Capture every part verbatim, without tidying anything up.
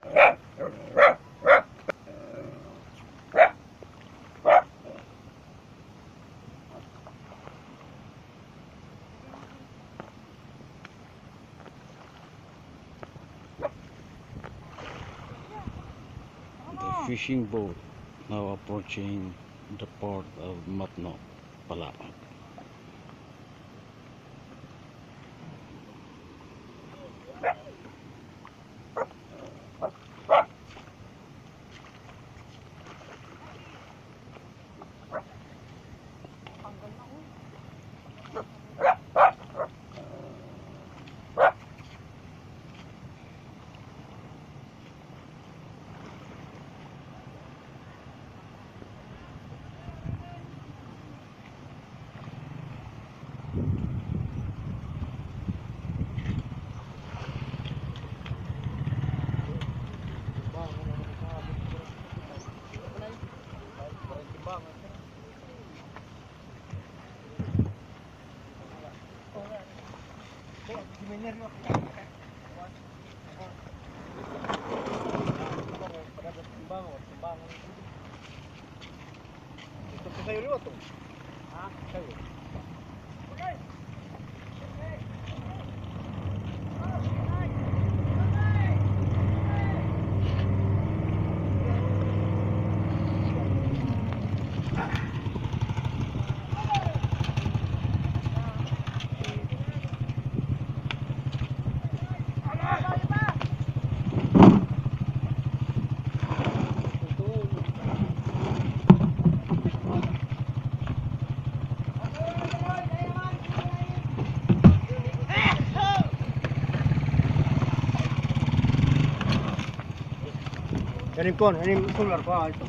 The fishing boat now approaching the port of Mapno, Palapag. Ito po sa'yo liwat, oh. Ha? Sa'yo. Kanin kon, kanin solar pa ito.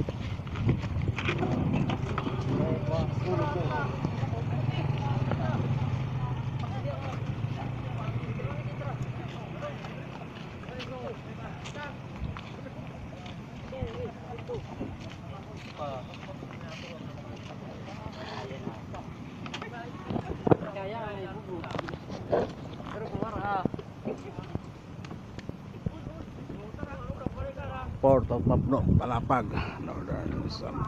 Port of Mapno, Palapag, Northern Luzon.